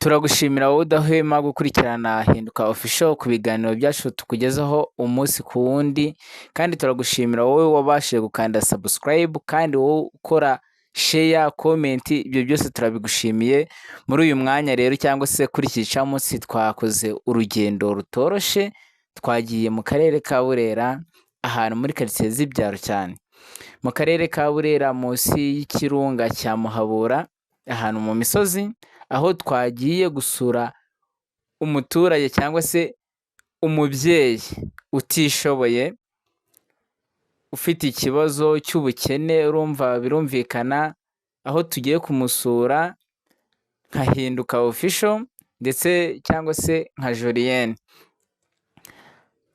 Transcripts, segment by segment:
Turagushimira wowe udahwema gukurikirana Hinduka Official ku biganiro byacu tukugezaho umunsi ku wundi, kandi turagushimira wowe wabashije gukanda subscribe, kandi wowe ukora share, comment, ibyo byose turabigushimiye. Muri uyu mwanya rero cyangwa se kuri iki gicamunsi twakoze urugendo rutoroshe, twagiye mu karere ka Burera, ahantu muri karitsiye z'ibyaro cyane. Mu karere ka Burera munsi y'ikirunga cya Muhabura, ahantu mu misozi, aho twagiye gusura umuturage cyangwa se umubyeyi utishoboye, ufite ikibazo cy'ubukene, urumva birumvikana, aho tugiye kumusura nka Hinduka Official ndetse cyangwa se nka Julienne.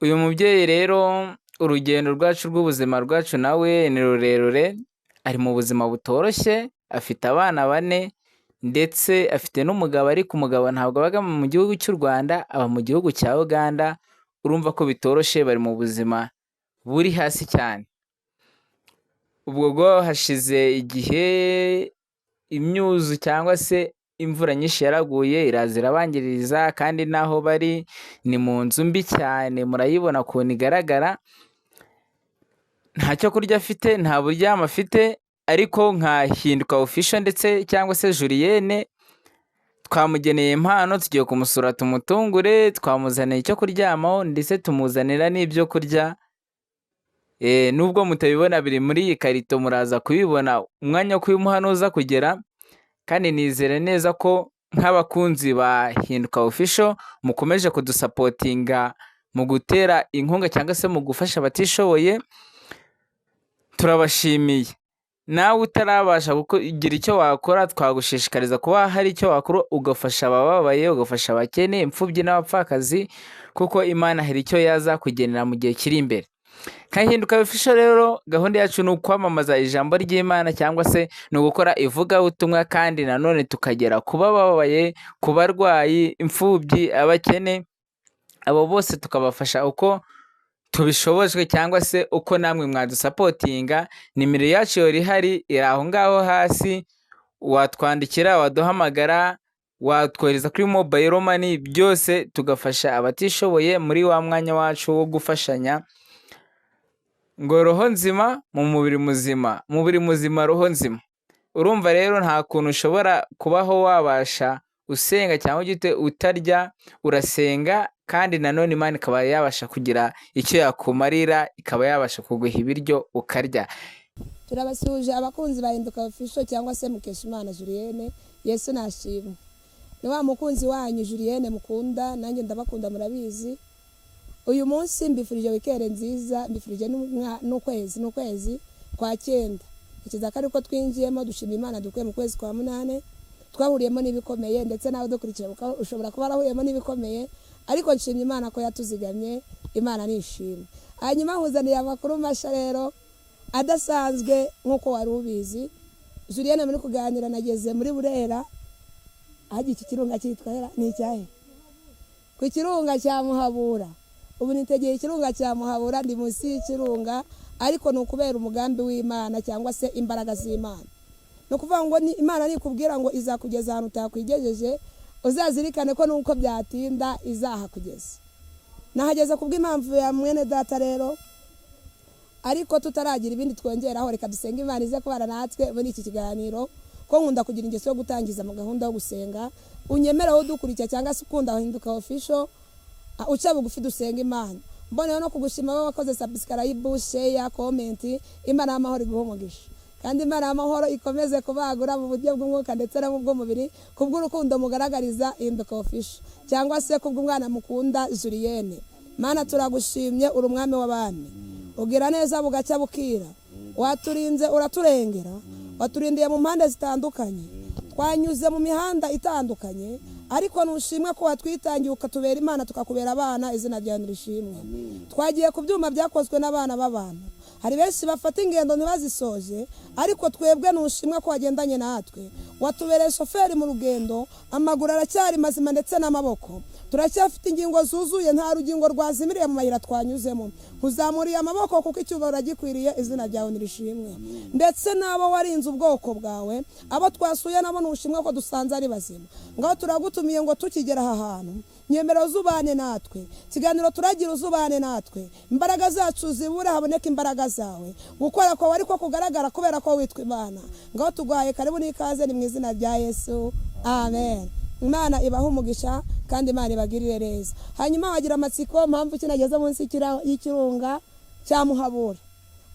Uyu mubyeyi rero urugendo rwacu rw'ubuzima rwacu nawe ni rurerure, ari mu buzima butoroshye, afite abana bane ndetse afite n'umugabo, ariko umugabo ntabwo aba mu gihugu cy'u Rwanda, aba mu gihugu cya Uganda, urumva ko bitoroshye, bari mu buzima buri hasi cyane. Ubwo bwo hashize igihe imyuzu cyangwa se imvura nyinshi yaraguye iraza irabangiriza, kandi n'aho bari ni mu nzu mbi cyane, murayibona ukuntu igaragara, nta cyo kurya afite, nta buryamo afite, ariko nka Hinduka Official ndetse cyangwa se Julienne twamugeneye impano, tugiye kumusura tumutungure, twamuzaniye icyo kuryamaho ndetse tumuzanira n'ibyo kurya. Nubwo mutabibona biri muri iyi karito, muraza kubibona umwanya wo kubimuha nuza kugera, kandi nizere neza ko nk'abakunzi ba Hinduka Official mukomeje kudusupportinga mu gutera inkunga cyangwa se mu gufasha abatishoboye, turabashimiye. Nawe utarabasha kugira icyo wakora, twagushishikariza kuba hari icyo wakora ugafasha abababaye, ugafasha abakene, imfubyi n'abapfakazi, kuko Imana hari icyo yazakugenera mu gihe kiri imbere. Nka Hinduka Official rero gahunda yacu ni ukwamamaza ijambo ry'Imana cyangwa se ni ugukora ivugabutumwa, kandi nanone tukagera ku bababaye, ku barwayi, imfubyi, abakene, abo bose tukabafasha uko tubishobojwe cyangwa se uko namwe mwadusupportinga. Nimero yacu yora ihari, iri aho ngaho hasi, watwandikira, waduhamagara, watwohereza kuri mobile money, byose tugafasha abatishoboye muri wa mwanya wacu wo gufashanya. Ngo roho nzima mu mubiri muzima, umubiri muzima roho nzima. Urumva rero nta kuntu ushobora kubaho wabasha usenga cyangwa ugite utarya, urasenga kandi nanone Imana ikaba yabasha kugira icyo yakumarira, ikaba yabasha kuguha ibiryo ukarya. Turabasuhuje abakunzi ba Hinduka Official cyangwa se Mukeshimana Julienne, Yesu nashimwe. Ni wa mukunzi wanyu Julienne mukunda, nanjye ndabakunda murabizi. Uyu munsi mbifurije weekend nziza, mbifurije n'ukwezi kwa cyenda. Ikiza ko ariko twinjiyemo, dushima Imana dukuye mu kwezi kwa munane, twahuriyemo n'ibikomeye, ndetse nawe dukurikira ushobora kuba warahuriyemo n'ibikomeye, ariko nshimye Imana ko yatuzigamye, Imana nishimwe. Hanyuma nkuzaniye amakuru mashya rero adasanzwe nk'uko wari ubizi. Julienne muri kuganira, nageze muri Burera, ahajya iki kirunga cyitwa hera ni icyahe? Ku kirunga cya Muhabura. Ubu nitegeye ikirunga cya Muhabura, ndi munsi y'ikirunga, ariko ni ukubera umugambi w'Imana cyangwa se imbaraga z'Imana. Ni ukuvuga ngo ni Imana nikubwira ngo izakugeza ahantu utakwigejeje, uzazirikane ko nuko byatinda izahakugeza. Nahageze kubw'impamvu ya mwene data rero, ariko tutaragira ibindi twongeraho, reka dusenge Imana ize kubana natwe muri iki kiganiro, ko nkunda kugira ingeso yo gutangiza mu gahunda yo gusenga. Unyemerewe udukurikira cyangwa se ukunda Hinduka Official, uca bugufi dusenga Imana. Mboneyeho no kugushima wowe wakoze subscribe, share, comment. Imana y'amahoro iguhe umugisha, kandi Imana y'amahoro ikomeze kubagura mu buryo bw'umwuka ndetse no mu bw'umubiri, kubw'urukundo mugaragariza Hinduka Official cyangwa se kubw'umwana mukunda Julienne. Mana, turagushimye, uri umwami w'abami, ugira neza bugacya bukira, waturinze uraturengera, waturindiye mu mpande zitandukanye, twanyuze mu mihanda itandukanye, ariko nushimwe ko watwitangiye ukatubera Imana, tukakubera abana, izina ryawe nirishimwe. Twagiye ku byuma byakozwe n'abana b'abantu, hari benshi bafata ingendo ntibazisoje, ariko twebwe nushimwe ko wagendanye natwe, watubereye shoferi mu rugendo, amaguru aracyari mazima ndetse n'amaboko, turacyafite ingingo zuzuye, nta rugingo rwazimiriye mu mayira twanyuzemo. Nkuzamuriye amaboko kuko icyubahiro uragikwiriye, izina ryawe nirishimwe. Ndetse n'abo warinze ubwoko bwawe, abo twasuye nabo nushimwe ko dusanze ari bazima. Ngaho turagutuye. Uradutumiye ngo tukigera aha hantu, nyemera uzubane natwe, ikiganiro turagira uzubane natwe, imbaraga zacu zibura haboneka imbaraga zawe, gukora kwawe ariko kugaragara kubera ko witwa Imana. Ngaho tuguhaye karibu n'ikaze, ni mu izina rya Yesu, amen. Imana ibahe umugisha kandi Imana ibagirire neza. Hanyuma wagira amatsiko mpamvu kinageze munsi y'ikirunga cya Muhabura.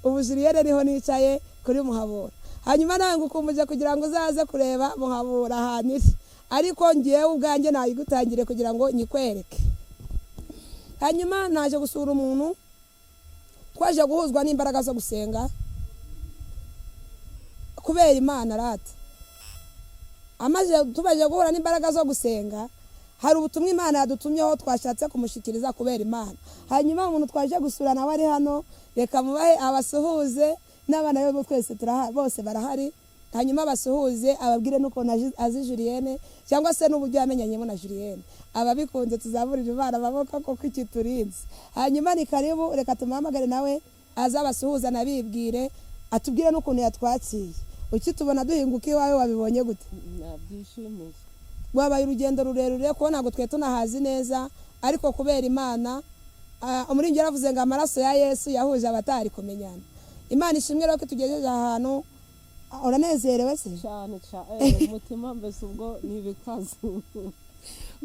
Ubu Julienne niho nicaye kuri Muhabura. Hanyuma nawe ngukumbuje kugira ngo uzaze kureba Muhabura ahantu iri, ariko ngewe ubwanjye nayigutangire kugira ngo nyikwereke. Hanyuma naje gusura umuntu, twaje guhuzwa n'imbaraga zo gusenga kubera Imana rata. Amaze tumaze guhura n'imbaraga zo gusenga, hari ubutumwa Imana yadutumyeho twashatse kumushyikiriza kubera Imana. Hanyuma umuntu twaje gusura nawe ari hano, reka mubahe abasuhuze n'abana be twese bose barahari. Hanyuma basuhuze ababwire n'ukuntu azi Julienne cyangwa se n'uburyo yamenyanyemo na Julienne. Ababikunze tuzamurire Imana amaboko kuko ikiturinze. Hanyuma ni karibu, reka tumuhamagare nawe azabasuhuza anabibwire, atubwire n'ukuntu yatwakiye. Ukitubona duhinguka iwawe wabibonye gute? Nabyishimiye. Rwabaye urugendo rurerure kuko ntabwo twe tunahazi neza, ariko kubera Imana, umuririmbyi yaravuze ngo amaraso ya Yesu yahuje abatari kumenyana. Imana ishimwe rero ko itugejeje aha hantu. Uranezerewe se? Cyane cyane, umutima mbese ubwo ni ibikaze.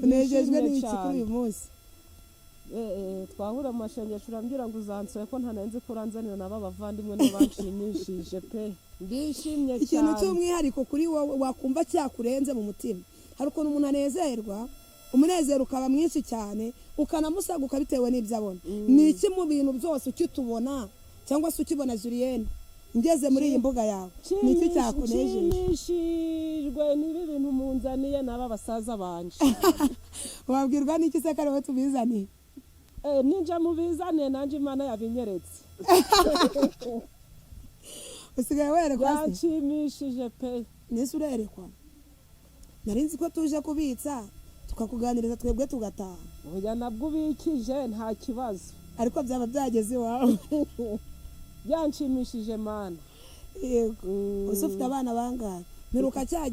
Unejejwe n'iki kuri uyu munsi? Twahura mu mashengesho urambwira ngo uzansoye ko ntanenze ko uranzanira nabo abavandimwe n'abanshimishije pe, ndishimye cyane. Ikintu cy'umwihariko kuri wowe wakumva cyakurenze mu mutima, hari ukuntu umuntu anezerwa, umunezero ukaba mwinshi cyane ukanamusaguka bitewe n'ibyo abona. Ni iki mu bintu byose ukitubona cyangwa se ukibona Julienne ngeze muri iyi mbuga yawe, ni iki cyakunejeje? Nshimishijwe n'ibi bintu munzaniye n'aba basaza banje. Wabwirwa n'iki se ko ariwe tubizaniye? Ninja mubizaniye nanjye Imana yabinyeretse. Usigaye werekwa se? Yanshimishije pe. Nese urerekwa? Nari nzi ko tuje kubitsa tukakuganiriza twebwe tugataha. Oya, nabwo ubikije nta kibazo. Ariko byaba byageze iwawe. Yanshimishije Mana. Yego. Ese ufite abana bangahe? Mperuka cya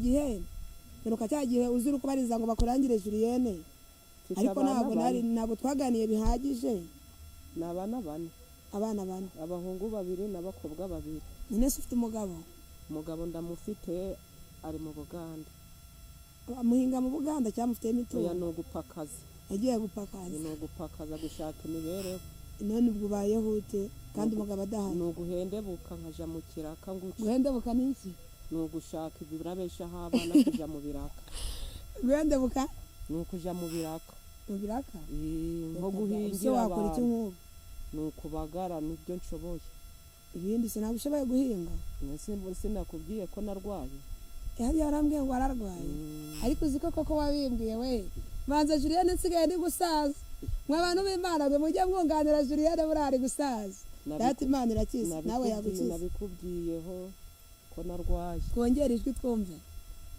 gihe uzira ukubariza ngo bakurangire Julienne, ariko ntabwo nari ntabwo twaganiye bihagije. Ni abana bane. Abana bane. Abahungu babiri n'abakobwa babiri. None se ufite umugabo? Umugabo ndamufite, ari mu Buganda. Amuhinga mu Buganda cyangwa mufite imitungo? Oya, ni ugupakaza. Yagiye gupakaza. Ni ugupakaza gushaka imibereho. None ubwo ubayeho ute kandi umugabo adahari? Ni uguhendebuka nkaja mu kiraka nguca. Guhendebuka ni iki? Ni ugushaka ibirabeshaho abana kuja mu biraka. Guhendebuka? Ni ukuja mu biraka. Mu biraka? Nko guhingira abantu. Iki ni ukubagara nibyo nshoboye. Ibindi sinabwo ushoboye guhinga? Sinakubwiye ko narwaye. Yari yarambwiye ngo ararwaye. Ariko uzi ko koko wabimbwiye we. Manza Julienne nsigaye ndi gusaza. Mwe abantu b'Imana mwe mujye mwunganira Julienne burari gusaza. Data Imana irakiza nawe yagukiza. Nabikubwiyeho ko narwaye. Twongere ijwi twumve.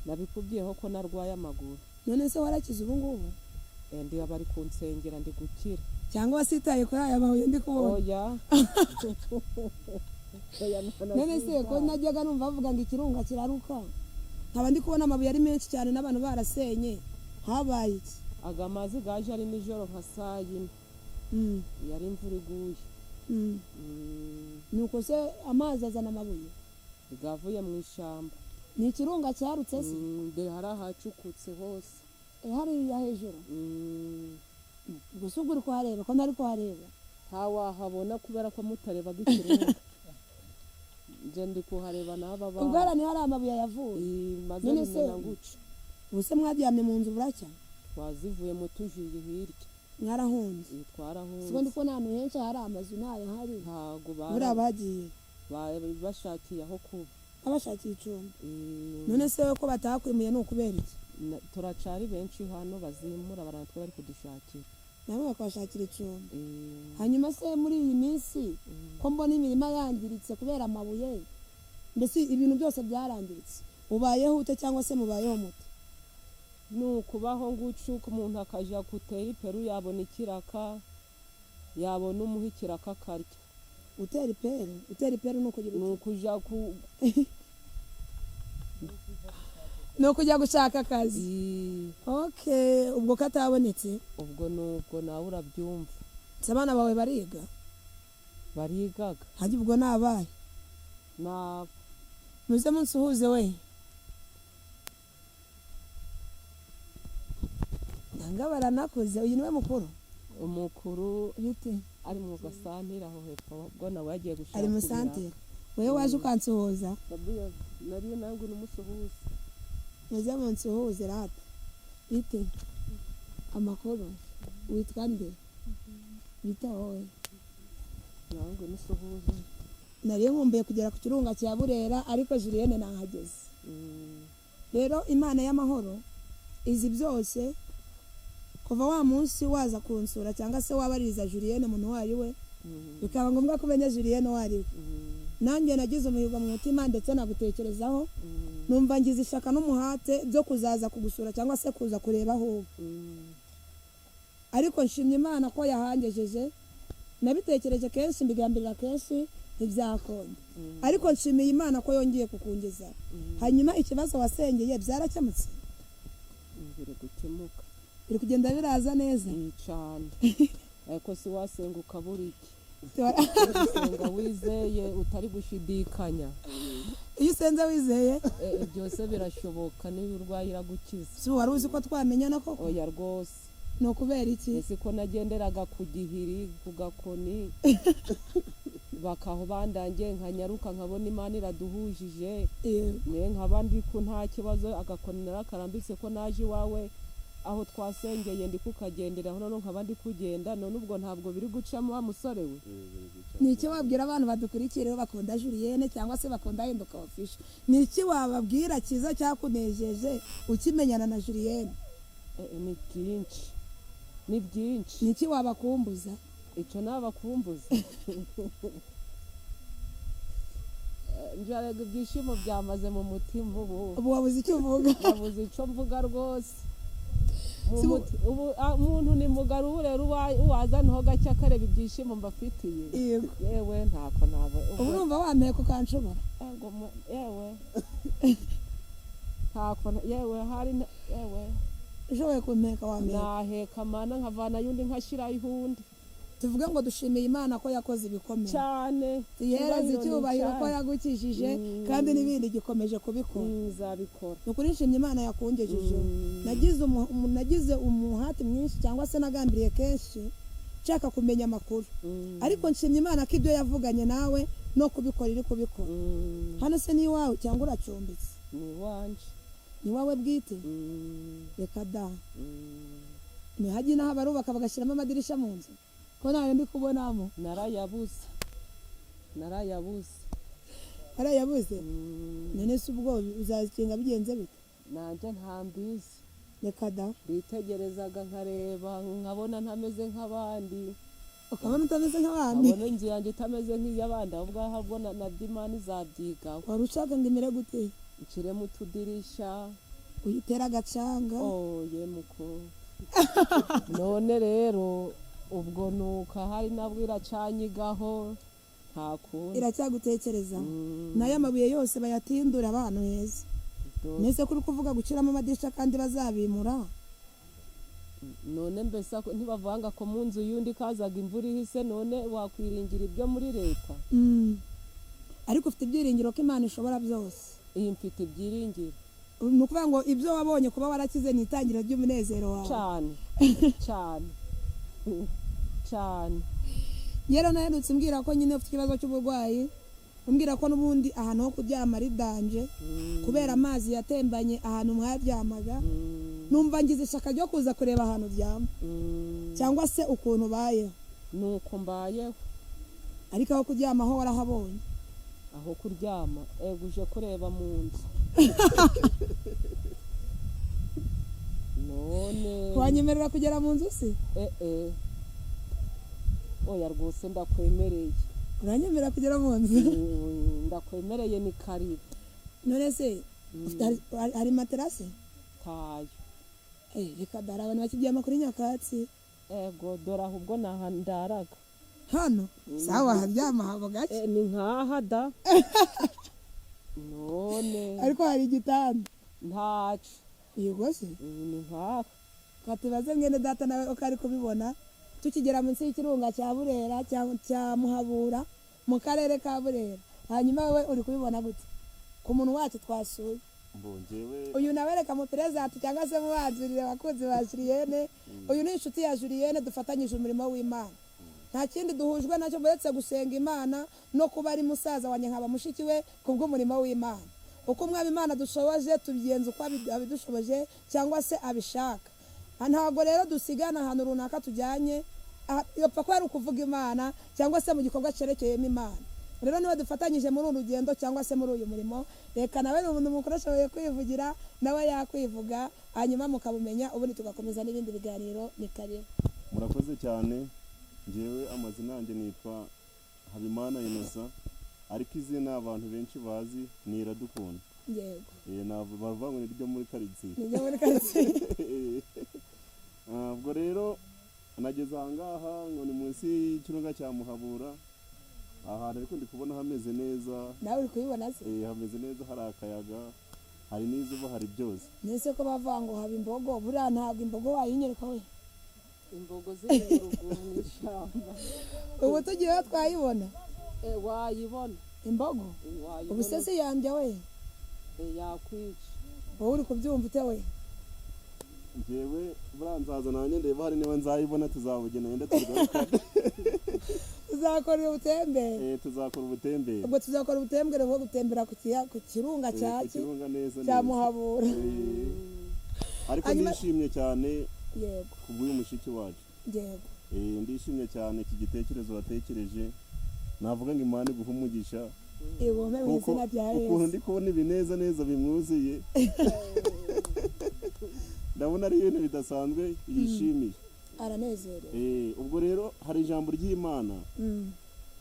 Nabikubwiyeho ko narwaye amaguru. None se warakize ubu ngubu? Ndi abari kunsengera ndi gukira. Cyangwa wasitaye kuri aya mabuye ndi kubona? Oya. None se ko najyaga numva bavuga ngo ikirunga kiraruka, nkaba ndi kubona amabuye ari menshi cyane n'abantu barasenye, habaye iki? Aga mazi gaje ari nijoro nka saa yine. Yari imvura iguye. Nuko se amazi azana amabuye? Gavuye mu ishyamba. Ni ikirunga cyarutse se? De hari ahacukutse hose. Hariya hejuru. Gusa ubwo uri kuhareba ko ntari kuhareba? Ntawahabona kubera ko mutarebaga ikirunga. Nje ndi kuhareba n'aba bana. Ubwo hariya hari amabuye yavuye. Maze bimena guca. Ubuse mwaryamye mu nzu buracya? Twazivuyemo tujiye hirya. Mwarahunze? Twarahunze. Siko ndi kubona ahantu henshi hari amazu ntayo hari. Ntago buriya bagiye. Bashakiye aho kuba. Abashakiye icumbi. None se ko batakwimuye ni ukubera iki? Turacari benshi hano bazimura baratwe bari kudushakira. Nabo bakabashakira icumbi. Hanyuma se muri iyi minsi ko mbona imirima yangiritse kubera amabuye, mbese ibintu byose byarangiritse, ubayeho ute cyangwa se mubayeho mute? Ni ukubaho ngucuka umuntu akaja gutera iperu yabona ikiraka, yabona umuha ikiraka akarya. Utera iperu? Utera iperu ni ukugira Ni ukuja ku Ni ukujya gushaka akazi. Ii, Okay, ubwo katabonetse. Ubwo nubwo nawe urabyumva. Se abana bawe bariga? Barigaga. Hajya ubwo ni abahe? Nabo. Muze munsuhuze we. Nanga baranakuze. Uyu niwe mukuru? Umukuru. Bite? Ari mu gasantire aho hepfo, ubwo nawe yagiye gushaka Ari mu ibiraka. santere. Wowe waje ukansuhuza. Babuya, nariyo nawe ngo numusuhuze. Muze munsuhuze rata. Bite? Amakuru? Witwa nde? Bite wowe? Nawe ngo numusuhuze. Nari nkumbuye kugera ku kirunga cya Burera, ariko Julienne nahageze. Rero Imana y'amahoro izi byose. Kuva wa munsi waza kunsura cyangwa se wabaririza Julienne umuntu uwo ari we, bikaba ngombwa ko umenya Julienne uwo ari we, nanjye nagize umuhigo mu mutima ndetse nagutekerezaho, numva ngize ishyaka n'umuhate byo kuzaza kugusura cyangwa se kuza kureba aho uba. Ariko nshimye Imana ko yahangejeje. Nabitekereje kenshi, mbigambirira kenshi, ntibyakunda, ariko nshimiye Imana ko yongeye kukungeza. Hanyuma ikibazo wasengeye byarakemutse? Biri gukemuka. Biri kugenda biraza neza? Iyi cyane, ariko si wasenga ukabura iki? Usenga wizeye utari gushidikanya. Iyo usenze wizeye. Byose birashoboka, niba urwaye iragukiza. Si wari uzi ko twamenyana koko? Oya rwose. Ni ukubera iki? Ese ko nagenderaga ku gihiri ku gakoni, bakaho bandangiye nkanyaruka nkabona Imana iraduhujije. Ne nkaba ndi ko nta kibazo, agakoni narakarambitse ko naje iwawe aho twasengeye ndi kukagenderaho, none nkaba ndi kugenda none ubwo ntabwo biri gucamo wa musore we. Ni iki wabwira abantu badukurikiye rero bakunda Julienne cyangwa se bakunda Hinduka Official? Ni iki wababwira cyiza cyakunejeje ukimenyana na Julienne? Ni byinshi, ni byinshi. Ni iki wabakumbuza? Icyo nabakumbuza, njarega ibyishimo byamaze mu mutima ubu. Ubu wabuze icyo uvuga? Nabuze icyo mvuga rwose. Mu ubu umuntu ni mugari ubu rero uwazanaho gake akareba ibyishimo mbafitiye. Yego. Yewe, ntako ntabwo. Ubu urumva wampeka ukanshobora? Ego yewe, ntako yewe hari yewe. Ushoboye kumpeka wampeka? Naheka mana nkavanayo undi nkashyirayo undi. Tuvuge ngo dushimiye Imana ko yakoze ibikomeye. Cyane. Tuyihereze icyubahiro ko cyane. yagukijije, kandi n'ibindi gikomeje kubikora. Nzabikora. Ni ukuri nshimye Imana yakungejejeho. Nagize umuhati mwinshi cyangwa se nagambiriye kenshi nshaka kumenya amakuru, ariko nshimye Imana ko ibyo yavuganye nawe no kubikora iri kubikora. Hano se ni iwawe cyangwa uracumbitse? Ni iwanje. Ni iwawe bwite? Reka da! Ntihajye inaha barubaka bagashyiramo amadirishya mu nzu, ko ntayo ndi kubonamo? Narayabuze, narayabuze. Warayabuze? None se ubwo uzakinga bigenze bite? Nanjye ntambizi. Reka da! Bitegerezaga nkareba nkabona ntameze nk'abandi. Ukabona utameze nk'abandi? Nkabona inzu yanjye itameze nk'iy'abandi, ahubwo ahubwo nabyo Imana izabyigaho. Wari ushaka ngo imere gute? Nshyiremo utudirisha. Uyitere agacanga? Oye muko, none rero ubwo nuko ahari nabwo iracanyigaho, nta kundi. Iracyagutekereza nayo. Amabuye yose bayatindura abantu heza. Nese kuri kuvuga gushyiramo amadirishya kandi bazabimura? None mbese ntibavanga ko mu nzu y'undi kazaga imvura ihise? None wakwiringira ibyo muri leta? Ariko ufite ibyiringiro ko Imana ishobora byose? Iyi mfite ibyiringiro. Ni ukuvuga ngo ibyo wabonye kuba warakize ni itangiriro ry'umunezero wawe? Cyane cyane cyane. Rero naherutse umbwira ko nyine ufite ikibazo cy'uburwayi, umbwira ko n'ubundi ahantu ho kuryama ari danger kubera amazi yatembanye ahantu mwaryamaga. Numva ngize ishyaka ryo kuza kureba ahantu uryama cyangwa se ukuntu ubayeho. Nuko mbayeho. Ariko aho kuryama ho warahabonye? Aho kuryama, ego, uje kureba mu nzu none. Wanyemerera kugera mu nzu se? Eh, oya rwose, ndakwemereye. Uranyemerera kugera mu nzu? Ndakwemereye, ni karibu. None se hari materasi? Tayo. Reka dore abantu bakiryama kuri nyakatsi. Ego, dore ahubwo naha ndaraga. Hano sawa, haryama haba gake. Ni nkaha da none. Ariko hari igitanda. Ntaco. Yego se. Ni nkaha. Katubaze mwene data nawe uko ari kubibona. Tukigera munsi y'ikirunga cya Burera, cya Muhabura, mu karere ka Burera, hanyuma wowe uri kubibona gute ku muntu wacu twasuye? Mbongewe. Uyu nawe reka muperezante cyangwa se mubanzurire abakunzi ba Julienne. Uyu ni inshuti ya Julienne, dufatanyije umurimo w'Imana. Nta kindi duhujwe nacyo uretse gusenga Imana no kuba ari musaza wanjye nkaba mushiki we kubw'umurimo w'Imana. Uko umwami Imana dushoboje tubigenza uko abidushoboje cyangwa se abishaka. Ntabwo rero dusigana ahantu runaka tujyanye, yapfa kuba ari ukuvuga Imana cyangwa se mu gikorwa cyerekeyemo Imana. Rero niba dufatanyije muri uru rugendo cyangwa se muri uyu murimo, reka nawe ni umuntu mukuru ashoboye kwivugira, nawe yakwivuga, hanyuma mukabumenya, ubundi tugakomeza n'ibindi biganiro. Ni karibu. Murakoze cyane. Ngewe amazina yanjye nitwa Habimana Innocent, ariko izina abantu benshi bazi ni Iradukunda. Yego. Bavuga ngo ni ryo muri karitsiye. Ni muri karitsiye. Ubwo rero nageze aha ngaha ngo ni munsi y'ikirunga cya Muhabura, ahantu ariko ndi kubona hameze neza. Nawe uri kubibona se? Hameze neza, hari akayaga, hari n'izuba, hari byose. Nese ko bavuga ngo haba imbogo, buriya ntabwo imbogo wayinyereka we? Imbogo ziri mu ruguru mu ishyamba. Ubu tugiyeyo twayibona? Wayibona. Imbogo? Wayibona. Ubu se si yandya we? Yakwica. Wowe uri kubyumva ute we? Njyewe buriya nzaza nanjye ndeba hari niba nzayibona, tuzabugena yenda tugaruka. Tuzakora ubutembere. Tuzakora ubutembere. Ubwo tuzakora ubutembere bwo gutembera ku kirunga Ku kirunga neza cya neza. Muhabura. Ariko ndishimye cyane kubw'uyu mushiki wacu. Yego. Ndishimye cyane iki gitekerezo watekereje, navuga ngo Imana iguhe umugisha. Ibome mu Kuko izina rya ukuntu Yesu. ndi kubona ibineza neza bimwuzuye, ndabona ari ibintu bidasanzwe yishimiye. Aranezerewe. Ubwo rero hari ijambo ry'Imana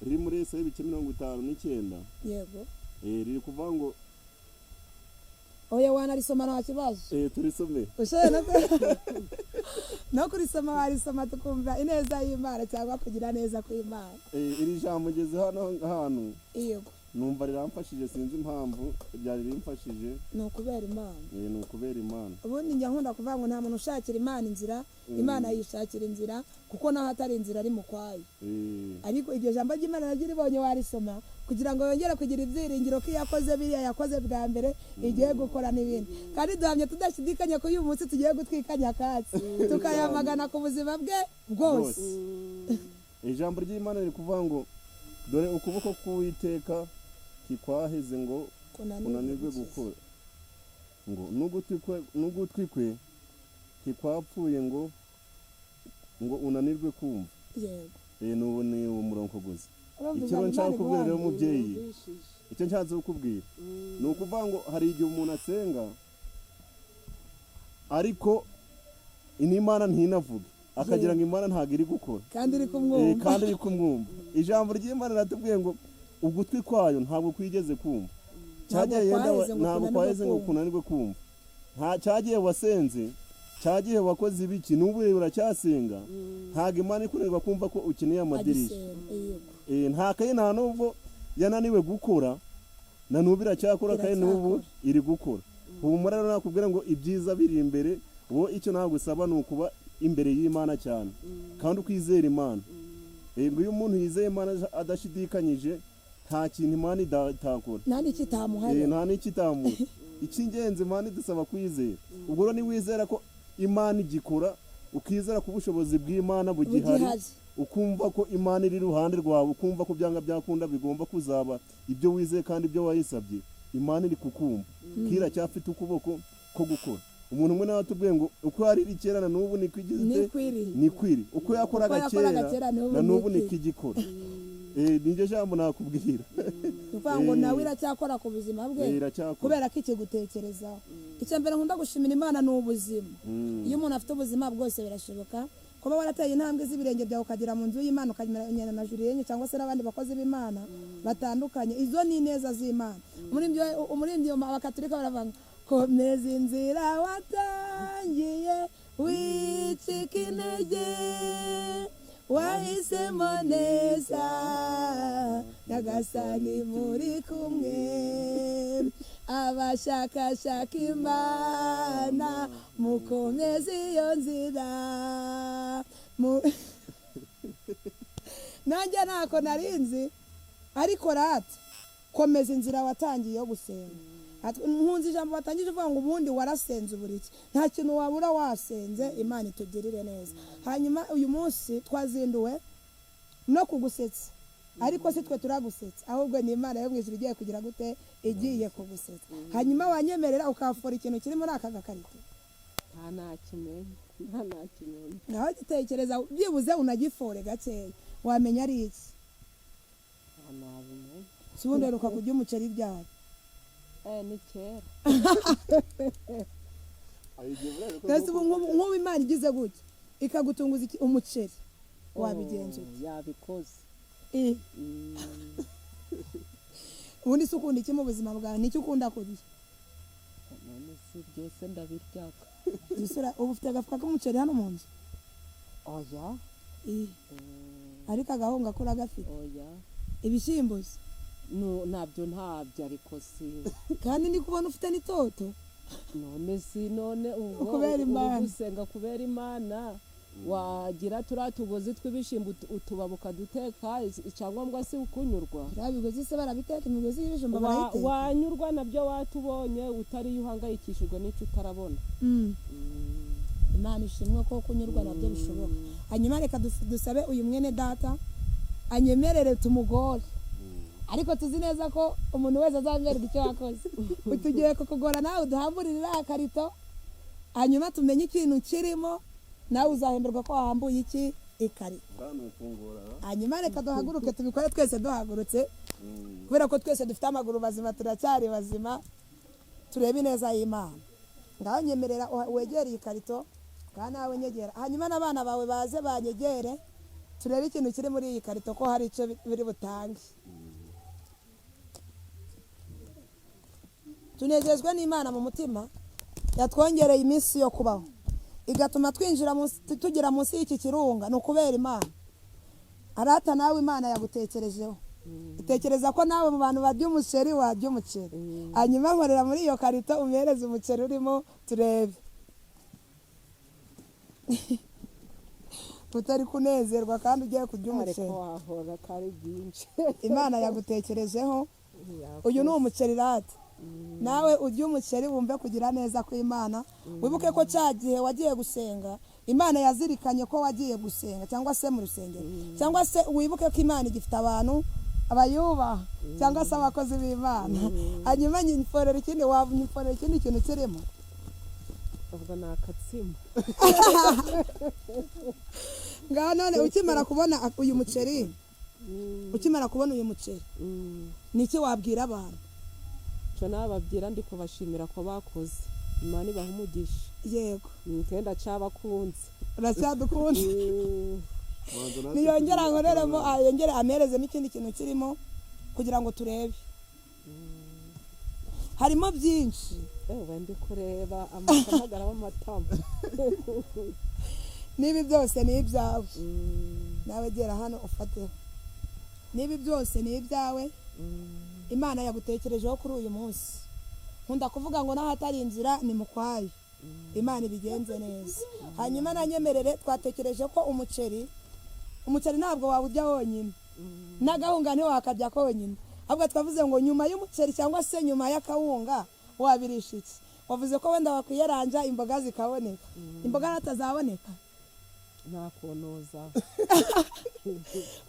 riri muri Yesaya ibice 59. Yego. Riri kuvuga ngo Oya, wanarisoma nta kibazo. Turisome. Ushoboye no kurisoma warisoma, tukumva ineza y'Imana cyangwa kugira neza kw'Imana. Iri jambo ngeze hano hantu Yego. numva riramfashije, sinzi impamvu ryari rimfashije. Ni ukubera Imana. Ni ukubera Imana. Ubundi njya nkunda kuvuga ngo nta muntu ushakira Imana inzira, Imana yishakira inzira, kuko naho atari inzira ari mu kwayo. Ariko iryo jambo ry'Imana naryo uribonye warisoma kugira ngo yongere kugira ibyiringiro ko iyo yakoze biriya yakoze bwa mbere igiye gukora n'ibindi. Kandi duhamye tudashidikanya ko uyu munsi tugiye gutwika nyakatsi tukayamagana ku buzima bwe bwose. Ijambo ry'Imana riri kuvuga ngo dore ukuboko k'Uwiteka ntikwaheze ngo kunanirwe gukora, ngo n'ugutwi kwe ntikwapfuye ngo unanirwe kumva. Yego. N'ubu ni uwo murongo gusa. Urumva Icyo ijambo nshaka Imana kukubwira rero iguhaye. mubyeyi, Numvishije. icyo nshatse kukubwira ni ukuvuga ngo hari igihe umuntu asenga ariko n'Imana ntinavuge, akagira ngo Imana ntabwo iri gukora. Kandi iri kumwumva. Kandi iri kumwumva. Ijambo ry'Imana riratubwiye ngo ugutwi kwayo ntabwo kwigeze kumva. Cyagiye Ntabwo yenda kwaheze ngo ntabwo kunanirwe kwaheze ngo kumva. kunanirwe kumva. Nta cyagiye wasenze, cyagiye wakoze ibiki, n'ubu uracyasenga, ntabwo Imana ikunanirwa kumva ko ukeneye amadirishya. Agisenga, yego. Nta kayi nta nubwo yananiwe gukora, na n'ubu iracyakora kandi n'ubu iri gukora. Humura rero, nakubwira ngo ibyiza biri imbere. Wowe icyo nagusaba ni ukuba imbere y'Imana cyane kandi ukizera Imana. Ngo iyo umuntu yizeye Imana adashidikanyije, nta kintu Imana itakora. Nta n'icyo itamuhaye. Nta n'icyo itamuha. Icy'ingenzi Imana idusaba kwizera. Ubwo rero niwizera ko Imana igikora, ukizera ko ubushobozi bw'Imana bugihari, Bugihari. ukumva ko Imana iri iruhande rwawe, ukumva ko byanga byakunda bigomba kuzaba ibyo wizeye kandi ibyo wayisabye, Imana iri kukumva kira cyafite ukuboko ko gukora. Umuntu umwe nawe atubwiye ngo uko yariri kera na n'ubu niko igize, Nikwiriye. nikwiri uko yakoraga Uko yakoraga kera kera n'ubu na n'ubu nikwiri. niko igikora. Niryo jambo nakubwira. Ni ukuvuga ngo nawe iracyakora ku buzima bwe. Iracyakora. Kubera ko ikigutekerezaho, icya mbere nkunda gushimira Imana ni ubuzima. Iyo umuntu afite ubuzima bwose birashoboka. Kuba warateye intambwe z'ibirenge byawe ukagera mu nzu y'Imana, ukamenyana na Julienne cyangwa se n'abandi bakozi b'Imana batandukanye, izo ni ineza z'Imana. Umuririmbyi Abakaturika baravuga ngo komeza inzira watangiye, wicika intege, wahisemo neza, Nyagasani muri kumwe. Abashakashaka Imana mukomeze iyo nzira. Nanjye ntako narinzi, ariko rata komeza inzira watangiye yo gusenga. Nkunze ijambo watangije uvuga ngo ubundi warasenze uburiki, nta kintu wabura wasenze. Imana itugirire neza. Hanyuma uyu munsi twazinduwe no kugusetsa, ariko si twe turagusetsa, ahubwo ni Imana yo mu ijuru igiye kugira gute, igiye kugusetsa. Hanyuma wanyemerera ukafora ikintu kiri muri aka gakarito? Nta nakimenya, nta nakimenya. Ngaho gitekereza, byibuze unagifore gakeya, wamenya ari iki? Nta nabimenya. Si ubundi uheruka kurya umuceri ryari? Ni kera. Mbese ubu nk'ubu Imana igize gutya ikagutunguza umuceri, wabigenza ute? Oh, yabikoze. Ubundi se ukunda iki mu buzima bwawe? Nicyo ukunda kurya? None si byose ndabiryaga. Ubu ufite agafuka k'umuceri hano mu nzu? Oya. Ariko agahunga ko uragafite? Oya. Ibishyimbo se? No, ntabyo, ntabyo, ariko si Kandi ndi kubona ufite n'itoto. None si none ubwo Kubera uri Imana. gusenga kubera Imana, wagira turiya tugozi tw'ibishyimbo utubabi ukaduteka, icyangombwa si ukunyurwa. Biriya bigozi se barabiteka? Imigozi y'ibijumba barayiteka? Wanyurwa nabyo watubonye, utariyo uhangayikishijwe n'icyo utarabona. Imana ishimwe ko kunyurwa nabyo bishoboka. Hanyuma reka dusabe uyu mwene data anyemerere tumugore, ariko tuzi neza ko umuntu wese azamererwa icyo yakoze. Tugiye kukugora nawe uduhamburire iriya karito, hanyuma tumenye ikintu kirimo, nawe uzahemberwa ko wahambuye iki ikarito. Hanyuma reka duhaguruke tubikore twese duhagurutse, kubera ko twese dufite amaguru mazima, turacyari bazima, turebe ineza y'Imana. Ngaho nyemerera wegere iyi karito, ngaho nawe nyegera, hanyuma n'abana bawe baze banyegere, turebe ikintu kiri muri iyi karito ko hari icyo biri butange. Tunezezwe n'Imana mu mutima yatwongereye iminsi yo kubaho, igatuma twinjira munsi, tugera munsi y'iki kirunga, ni ukubera Imana. Arata nawe Imana yagutekerejeho, itekereza ko nawe mu bantu barya umuceri warya umuceri. Hanyuma nkorera muri iyo karito umuhereze umuceri urimo turebe. Utari kunezerwa kandi ugiye kurya umuceri. Ariko wahora ko ari byinshi. Imana yagutekerejeho. Uyu ni umuceri rata. Nawe urya umuceri wumve kugira neza kw'Imana. Wibuke ko cya gihe wagiye gusenga, Imana yazirikanye ko wagiye gusenga cyangwa se mu rusengero. Cyangwa se wibuke ko Imana igifite abantu abayubaha cyangwa se abakozi b'Imana. Hanyuma nyiforera ikindi, wanyiforera ikindi kintu kirimo. Ubwo ni akatsima. Ngaho none ukimara kubona uyu muceri, ukimara kubona uyu muceri, niki wabwira abantu? Cyo nababwira ndi kubashimira ko bakoze. Imana ibahe umugisha. Yego. Kenda cyabakunze. Uracyadukunze. Niyongera nkoreremo, yongere amerezemo ikindi kintu kirimo kugira ngo turebe. Harimo byinshi. Ewe ndi kureba amakamagara w'amatama. Nibi byose ni ibyawe. Nawe gera hano ufateho. Nibi byose ni ibyawe. Imana yagutekerejeho kuri uyu munsi. Nkunda kuvuga ngo n'ahatari inzira ni mukwayo. Imana ibigenze neza. Hanyuma nanyemerere twatekereje ko umuceri ntabwo wawurya wonyine. N'agahunga ntiwakajya konyine. Ahubwo twavuze ngo nyuma y'umuceri cyangwa se nyuma y'akawunga wabirisha iki? Wavuze ko wenda wakwiyaranja imboga zikaboneka. Imboga natazaboneka. Nta kunoza.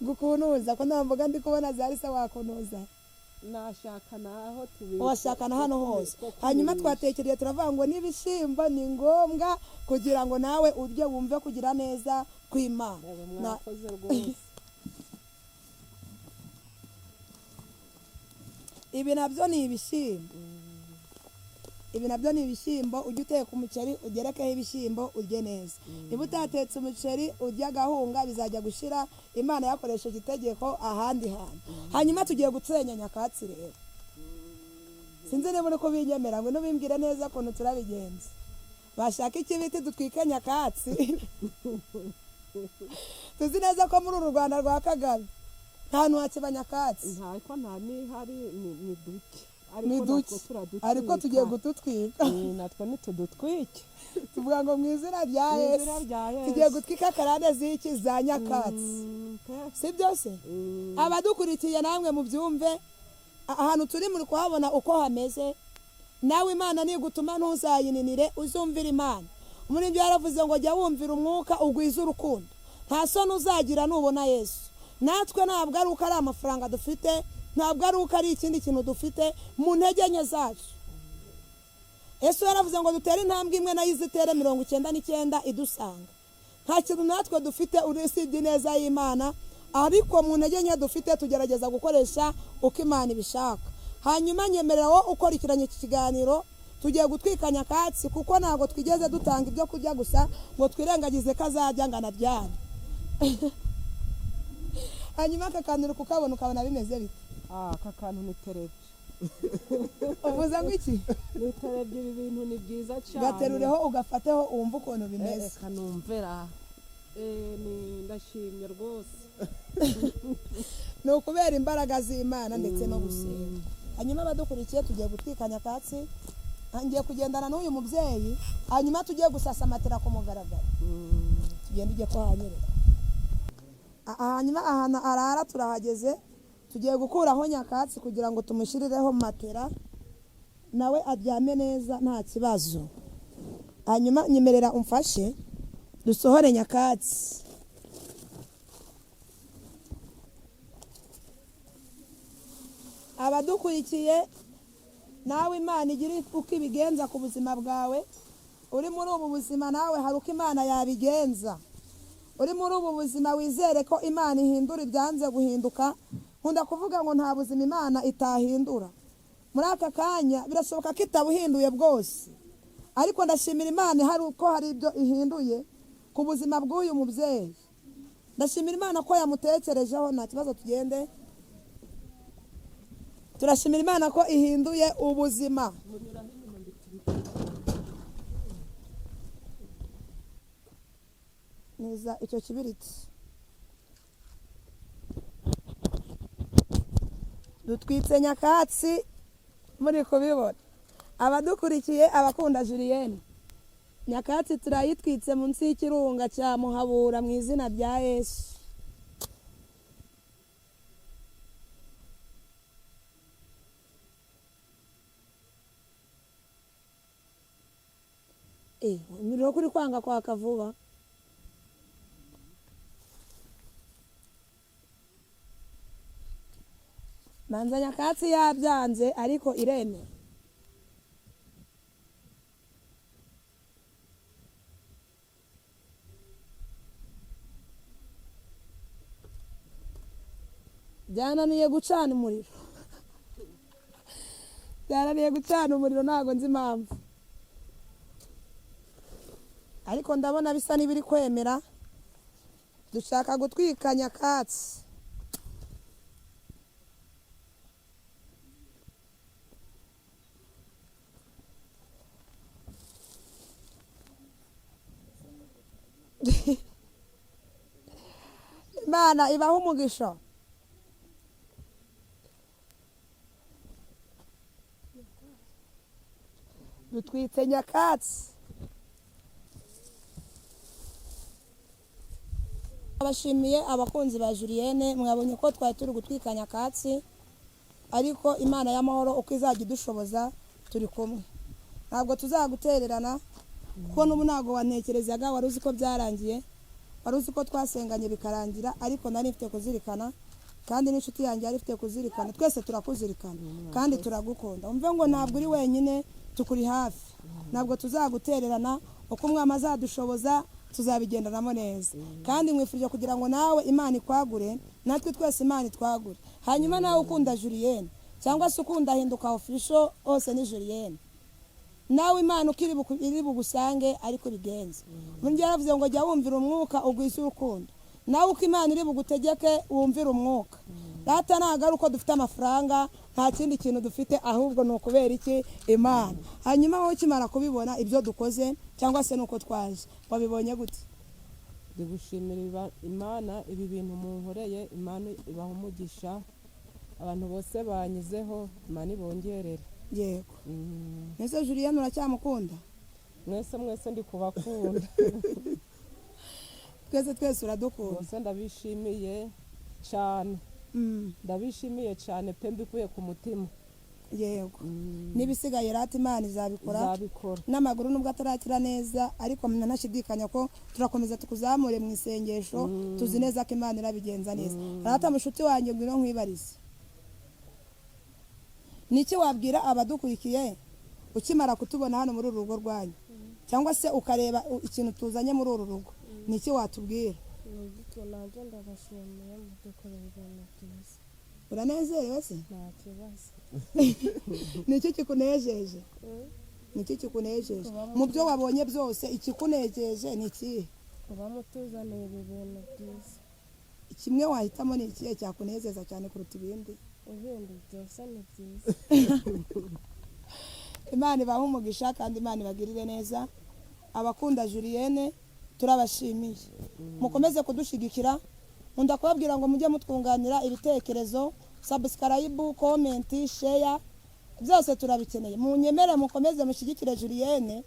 Gukunuza ko nta mboga ndi kubona zari se wakunuza. Nashaka naho tubiri. Washaka na hano hose. Hanyuma twatekereye turavuga ngo n'ibishyimbo ni ngombwa kugira ngo nawe urye wumve kugira neza kw'Imana. Mwakoze rwose. Ibi nabyo ni ibishyimbo. Ibi nabyo ni ibishyimbo, ujye uteka umuceri ugerekeho ibishyimbo urye neza. Niba utatetse umuceri urya agahunga bizajya gushira. Imana yakoresheje itegeko ahandi hantu. Hanyuma tugiye gusenya nyakatsi rero. Sinzi niba uri kubinyemera ngo nubimbwire neza ukuntu turabigenza. Bashaka ikibiti dutwike nyakatsi. Tuzi neza ko muri uru Rwanda rwa Kagame nta hantu hakiba nyakatsi. Ntako nta nihari ni duke. Ariko Ni natwo duke. turadutwika. Ariko tugiye gututwika. Natwo ntitudutwike. Tuvuga ngo mu izina rya Mu Yesu izina rya Yesu. tugiye gutwika karande z'iki za nyakatsi. Pe. Si byose? Abadukurikiye namwe mubyumve, ahantu turi muri kuhabona uko hameze. Nawe Imana nigutuma ntuzayininire, uzumvira Imana. Muri ibyo yaravuze ngo jya wumvira umwuka ugwize urukundo, nta soni uzagira nubona Yesu. Natwe ntabwo ari uko ari amafaranga dufite, ntabwo ari uko ari ikindi kintu dufite mu ntege nke zacu. Yesu yaravuze ngo dutere intambwe imwe nayo izitere 99 idusanga. Nta kintu natwe dufite usibye ineza y'Imana, ariko mu ntege nke dufite tugerageza gukoresha uko Imana ibishaka. Hanyuma nyemerera wowe ukurikiranye iki kiganiro, tugiye gutwika nyakatsi kuko ntabwo twigeze dutanga ibyo kurya gusa ngo twirengagize ko azajya ngo anaryame. Hanyuma aka kantu uri kukabona ukabona bimeze bite? Aka kantu ni terebye. Uvuze ngo iki? Ni terebye, ibi bintu ni byiza cyane. Gaterureho ugafateho wumve ukuntu bimeze. Reka numvera. Ndashimye rwose. Ni ukubera imbaraga z'Imana ndetse no gusenga. Hanyuma abadukurikiye, tugiye gutwika nyakatsi, ngiye kugendana n'uyu mubyeyi, hanyuma tugiye gusasa matera ku mugaragaro. Tugende ujye kuhanyereka. Hanyuma ahantu arara turahageze, tugiye gukuraho nyakatsi kugira ngo tumushyirireho matera nawe aryame neza nta kibazo. Hanyuma nyemerera umfashe dusohore nyakatsi. Abadukurikiye, nawe Imana igira uko ibigenza ku buzima bwawe. Uri muri ubu buzima nawe hari uko Imana yabigenza. Uri muri ubu buzima wizere ko Imana ihindura ibyanze guhinduka. Nkunda kuvuga ngo nta buzima Imana itahindura. Muri aka kanya birashoboka ko itabuhinduye bwose, ariko ndashimira Imana hari uko hari ibyo ihinduye ku buzima bw'uyu mubyeyi. Ndashimira Imana ko yamutekerejeho, nta kibazo tugende. Turashimira Imana ko ihinduye ubuzima. Neza icyo kibiriti. Dutwitse nyakatsi muri kubibona. Abadukurikiye, abakunda Julienne, nyakatsi turayitwitse munsi y'ikirunga cya Muhabura mu izina rya Yesu. Umuriro kuri kwanga kwaka vuba. Manza nyakatsi yabyanze ariko iremera. Byananiye gucana umuriro. Byananiye gucana umuriro, ntago nzi impamvu. Ariko ndabona bisa n'ibiri kwemera. Dushaka gutwika nyakatsi. Imana ibaha umugisha. Dutwitse nyakatsi. Abashimiye abakunzi ba Julienne, mwabonye ko twari turi gutwika nyakatsi, ariko Imana y'amahoro uko izajya idushoboza turi kumwe. Ntabwo tuzagutererana kuko n'ubu ntabwo wantekerezaga, wari uzi ko byarangiye, wari uzi ko twasenganye bikarangira, ariko nari mfite kuzirikana kandi n'inshuti yanjye yari ifite kuzirikana. Twese turakuzirikana kandi turagukunda. Umve ngo ntabwo uri wenyine, tukuri hafi, ntabwo tuzagutererana. Uko umwami azadushoboza tuzabigendanamo neza. Kandi mwifurije kugira ngo nawe Imana ikwagure, natwe twese Imana itwagure. Hanyuma nawe ukunda Julienne cyangwa se ukunda Hinduka Official, hose ni Julienne, nawe Imana uko iri bugusange ariko bigenze. Burya yaravuze ngo jya wumvira umwuka ugwize urukundo. Nawe uko Imana iri bugutegeke wumvira umwuka. Data ntabwo ari uko dufite amafaranga, nta kindi kintu dufite, ahubwo ni ukubera iki? Imana. Hanyuma wowe ukimara kubibona ibyo dukoze cyangwa se nuko twaje, wabibonye gute? Ndi gushimira Imana ibi bintu munkoreye, Imana ibaha umugisha. Abantu bose banyizeho, Imana ibongerere. Yego. Mbese Julienne uracyamukunda? Mwese mwese ndi kubakunda. Twese twese uradukunda. Bose ndabishimiye cyane. Ndabishimiye cyane pe, mbikuye ku mutima. Yego, n'ibisigaye rata Imana izabikora. Izabikora. N'amaguru nubwo atarakira neza, ariko ntanashidikanya ko turakomeza tukuzamure mu isengesho. Tuzi neza ko Imana irabigenza neza. Rata mushuti wanjye, ngwino nkwibarize: niki wabwira abadukurikiye ukimara kutubona hano muri uru rugo rwanyu, cyangwa se ukareba ikintu tuzanye muri uru rugo? Niki watubwira? Ni nanjye ndabashimiye, mudukorera ibintu byiza. Uranezerewe se? Nta kibazo. Niki kikunejeje? Niki kikunejeje mu byo wabonye byose? Ikikunejeje ni ikihe? Kuba mutuzaniye ibi bintu byiza. Kimwe wahitamo ni ikihe cyakunezeza cyane kuruta ibindi? Ibindi byose ni byiza. Imana ibahe umugisha kandi Imana ibagirire neza. Abakunda Julienne, turabashimiye, mukomeze kudushyigikira. Nkunda kubabwira ngo mujye mutwunganira ibitekerezo, subscribe, comment, share, byose turabikeneye. Munyemere mukomeze mushyigikire Julienne,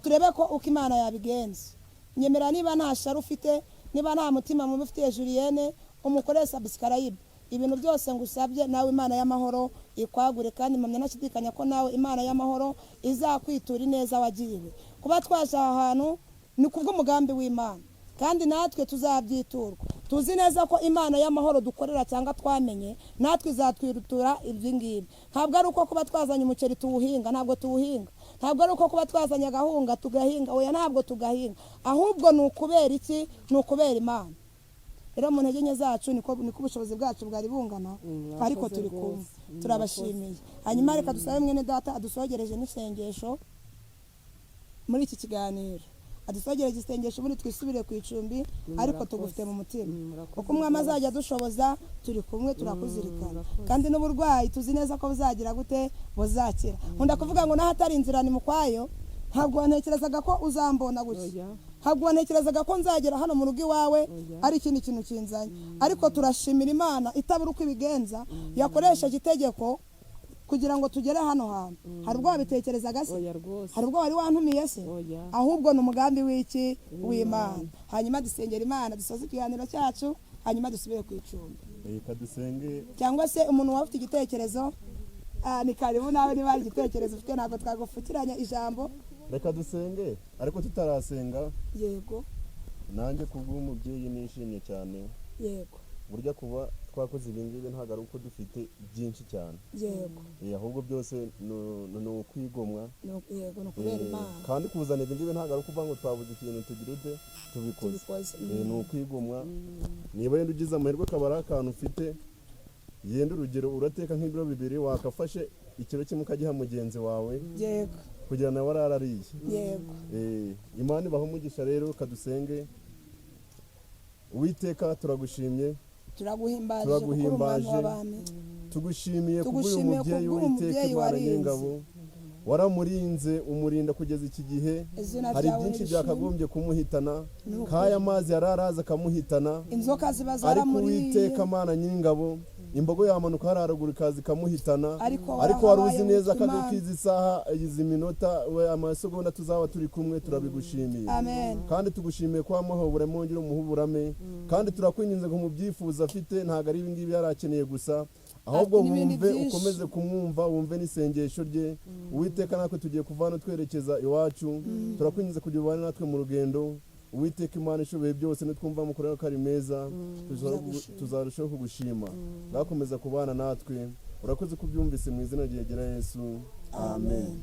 turebe ko uko Imana yabigenza. Nyemera, niba nta shari ufite, niba nta mutima mubi ufitiye Julienne, umukorere subscribe. Ibintu byose ngusabye, nawe Imana y'amahoro ikwagure, kandi mpamya ntashidikanya ko nawe Imana y'amahoro izakwitura ineza wagiriwe. Kuba twaje aha hantu ni kubw'umugambi w'Imana, kandi natwe tuzabyiturwa. Tuzi neza ko Imana y'amahoro dukorera cyangwa twamenye, natwe izatwirutura ibyo ngibi. Ntabwo ari uko kuba twazanye umuceri tuwuhinga, ntabwo tuwuhinga. Ntabwo ari uko kuba twazanye agahunga tugahinga, oya, ntabwo tugahinga. Ahubwo ni ukubera iki? Ni ukubera Imana. Rero mu ntege nke zacu niko ubushobozi bwacu bwari bungana, ariko Mwakoze turi kumwe. rwose. Turabashimiye. Hanyuma reka dusabe mwene data adusogereje n'isengesho muri iki kiganiro, adusogereje isengesho, ubundi twisubire ku icumbi. Ariko Murakoze. tugufite mu mutima. Murakoze Uko umwami rwose. azajya adushoboza, turi kumwe, turakuzirikana. Murakoze. Kandi n'uburwayi tuzi neza ko buzagira gute? Buzakira. Nkunda kuvuga ngo n'ahatari inzira ni mu kwayo. Ntabwo wantekerezaga ko uzambona gutya. Oya. Ntabwo wantekerezaga ko nzagera hano mu rugo iwawe. Oya. Ari ikindi kintu kinzanye, ariko turashimira Imana itabura uko ibigenza, yakoresheje itegeko kugira ngo tugere hano hantu. Hari ubwo wabitekerezaga se? Oya rwose. Hari ubwo wari wantumiye se? Oya. Ahubwo ni umugambi w'iki? W'Imana. Hanyuma dusengera Imana, dusoze ikiganiro cyacu, hanyuma dusubire ku icumbi. Reka dusenge. Cyangwa se umuntu waba ufite igitekerezo, ni karibu nawe. Niba hari igitekerezo ufite, ntabwo twagupfukiranya ijambo. Reka dusenge, ariko tutarasenga, Yego. nanjye kubw'umubyeyi nishimye cyane. Burya kuba twakoze ibi ngibi ntabwo ari uko dufite byinshi cyane. Ahubwo byose ni ukwigomwa. Yego, ni ukubera Imana. Kandi kuzana ibi ngibi ntabwo ari ukuvuga ngo twabuze ikintu tugira ute tubikoze. Tubikoze. Ni ukwigomwa. Niba yenda ugize amahirwe akaba ari akantu ufite, yenda urugero urateka nk'ibiro 2, wakafashe ikiro kimwe ukagiha mugenzi wawe kugira nawe ararariye. Imana ibahe umugisha. Rero kadusenge. Uwiteka, turagushimye. Turaguhimbaje kuko uri umwami Turaguhimbaje. w'abami. Tugushimiye kubw'uyu Tugushimiye mubyeyi. kubw'uyu Uwiteka mubyeyi Imana warinze. nyir'ingabo, waramurinze, umurinda kugeza iki gihe. Izina Hari ryawe byinshi nirishimwe. byakagombye kumuhitana, Ni ukuri. nk'aya mazi yari araza akamuhitana, Inzoka ziba ariko zaramuriye. Uwiteka Mana nyir'ingabo, imbogo yamanuka hariya haruguru ikaza ikamuhitana, Ariko ariko wari uzi warahabaye, neza witwa ko Imana. izi saha, izi minota, we amasegonda tuzaba turi kumwe. Turabigushimiye. Amen. Kandi tugushimiye ko wamuha uburame, wongere umuhe uburame. Kandi turakwinginze ngo mu byifuzo afite, ntabwo ari ibingibi yari akeneye gusa, ahubwo Afite n'ibindi wumve, byinshi. ukomeze kumwumva, wumve n'isengesho rye. Uwiteka, natwe tugiye kuva hano twerekeza iwacu. Turakwinginze kugira ubane natwe mu rugendo. Uwiteka Imana ishoboye byose, nitwumva mukorera ko ari meza, tuzarushaho kugushima. Ngakomeza kubana natwe. Urakoze kubyumvise, mu izina ryegera Yesu, amen.